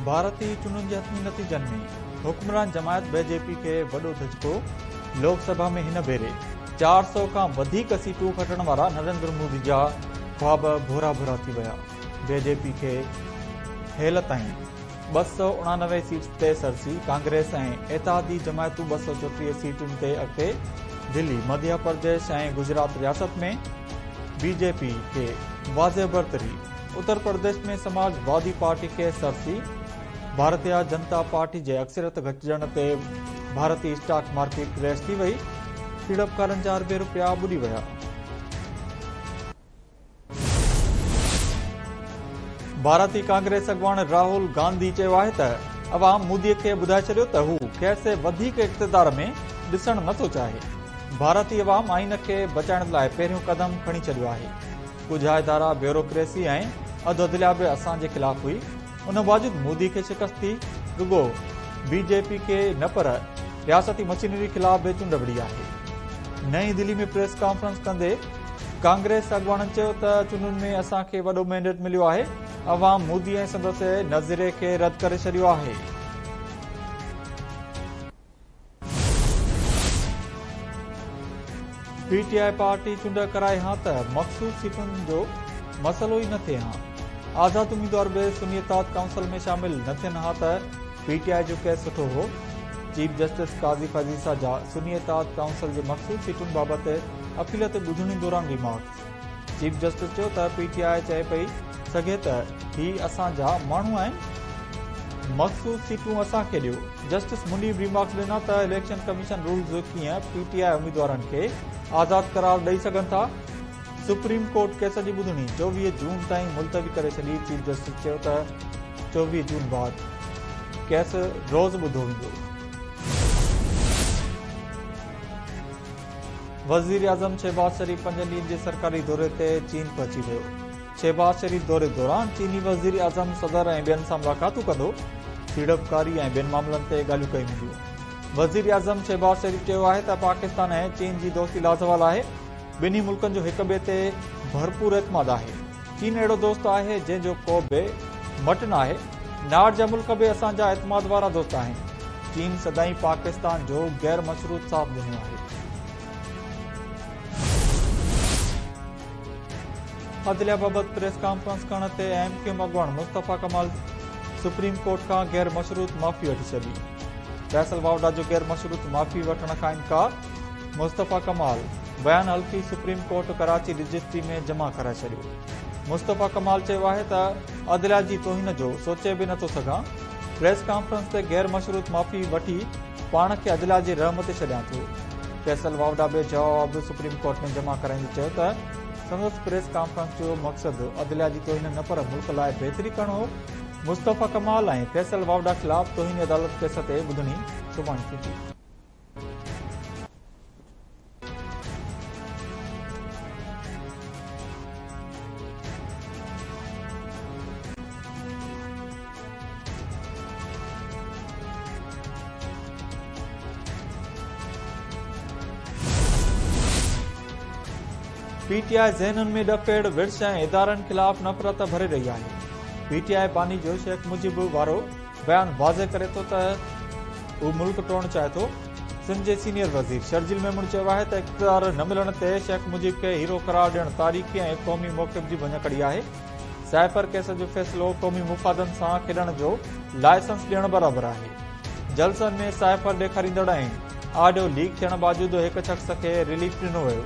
ڀارتي چونڊن جي حتمي نتيجن ۾ حڪمران جماعت بي جي پي کي وڏو ڌچڪو، لوڪ سڀا ۾ هن ڀيري 400 کان وڌيڪ سيٽون کٽڻ وارا نريندر مودي جا خواب ڀورا ڀورا ٿي ويا، بي جي پي کي هيل تائين 289 سيٽس تي سرسي، ڪانگريس ۽ اتحادي جماعتون 234 سيٽن تي اڳتي، دلي، مڌيه پرديش ۽ گجرات رياست ۾ بي جي پي کي واضح برتري، اتر پرديش ۾ سماج وادي پارٽي کي سرسي، ڀارتيا جنتا پارٽي جي اڪثريت گهٽجڻ تي ڀارتي اسٽاڪ مارڪيٽ ڪريش ٿي وئي، سيڙپڪارن جا اربين رپيا ٻڏي ويا. ڀارتي ڪانگريس اڳواڻ راهول گانڌي چيو آهي ته عوام مودي کي ٻڌائي ڇڏيو ته هو کيس وڌيڪ اقتدار ۾ ڏسڻ نٿو چاهي، ڀارتي عوام آئين کي بچائڻ لاء پهريون قدم کڻي ڇڏيو آهي، ڳجها ادارا، بيوروڪريسي ۽ اڌ عدليا به اسان جي خلاف هئي، ان باوجود مودي کي شڪست ٿي، رڳو بي جي پي کي نه پر رياستي مشينري خلاف به چونڊ وڙهي آهي. نئين دهلي ۾ پريس ڪانفرنس ڪندي ڪانگريس اڳواڻن چيو ته چونڊن ۾ اسان کي وڏو مينڊيٽ مليو آهي، عوام مودي ۽ سندس نظريي کي رد ڪري ڇڏيو آهي. پي ٽي I party چونڊ ڪرائي ها ته مخصوص سيٽن جو مسئلو ئي نه ٿئي ها، آزاد اميدوار به سني اتحاد ڪائونسل ۾ شامل نه ٿين ها ته پي ٽي آء جو ڪيس سٺو هو، چيف جسٽس قاضي فائز عيسيٰ جا سني اتحاد ڪائونسل جي مخصوص سيٽن بابت اپيل تي ٻڌڻي دوران ريمارڪس، چيف جسٽس چيو ته پي ٽي آء چئي پئي سگهي ته هي اسان جا ماڻهو آهن، مخصوص سيٽون اسان کي ڏيو. جسٽس منيب ريمارڪس ڏنا ته اليڪشن ڪميشن رولز ڪيئن پي ٽي آء اميدوارن کي آزاد قرار ڏئي سگهن ٿا؟ سپريم ڪورٽ ڪيس جي ٻڌڻي 24 جون تائين ملتوي ڪري ڇڏي، چيف جسٽس چيو ته 24 جون بعد ڪيس روز ٻڌو ويندو. وزيراعظم شهباز شريف پنجن ڏينهن جي سرڪاري دوري تي چين پهچي ويو. شهباز شريف دوري دوران چيني وزيراعظم، صدر ۽ ٻين سان ملاقاتون ڪندو، سيڙپڪاري ۽ ٻين معاملن تي ڳالهيون ڪيون وينديون. وزيراعظم شهباز شريف چيو آهي ته پاڪستان ۽ چين جي دوستي لازوال آهي، ٻنهي ملڪن جو هڪ ٻئي تي ڀرپور اعتماد آهي، چين اهڙو دوست آهي جنهن جو ڪو به مٽ ناهي، نار جا ملڪ به اسان جا اعتماد وارا دوست آهن، چين سدائين پاڪستان جو غير مشروط ساٿ ڏنو آهي. عدليه بابت پريس ڪانفرنس ڪرڻ تي ايم ڪيو ايم اڳواڻ مصطفيٰ ڪمال سپريم ڪورٽ کان غير مشروط معافي وٺي ڇڏي. فيصل واوڊا جو غير مشروط معافي وٺڻ کان انڪار، مصطفيٰ ڪمال بيان حلفي سپريم ڪورٽ ڪراچي رجسٽري ۾ جمع ڪرائي ڇڏيو. مصطفيٰ ڪمال چيو آهي ته عدليه جي توهين جو سوچي به نٿو سگهان، پريس ڪانفرنس تي غير مشروط معافي وٺي پاڻ کي عدليه جي رحم تي ڇڏيان ٿو. فيصل واوڊا به جواب سپريم ڪورٽ ۾ جمع ڪرائيندي چيو ته سندس پريس ڪانفرنس جو مقصد عدليه جي توهين نه پر ملڪ لاء بهتري ڪرڻ هو. مصطفيٰ ڪمال ۽ فيصل واوڊا خلاف توهين عدالت ڪيس تي ٻڌڻي سڀاڻي ٿيندي. پي ٽي آء ذهنن ۾ ڏڦيڙ، ورڇ ۽ ادارن خلاف نفرت ڀري رهي آهي. پي ٽي آء باني جو شيخ مجيب وارو بيان واضح ڪري ٿو ته هو ملڪ ٽوڙڻ چاهي ٿو. سنڌ جي سينيئر وزير شرجيل ميمڻ چيو آهي ته اقتدار نه ملڻ تي شيخ مجيب کي هيرو قرار ڏيڻ تاريخي ۽ قومي موقف جي ڀڃڪڙي آهي. سائفر ڪيس جو فيصلو قومي مفادن سان کيڏڻ جو لائسنس ڏيڻ برابر آهي. جلسن ۾ سائفر ڏيکاريندڙ ۽ آڊيو ليڪ ٿيڻ باوجود هڪ شخص کي رليف ڏنو ويو.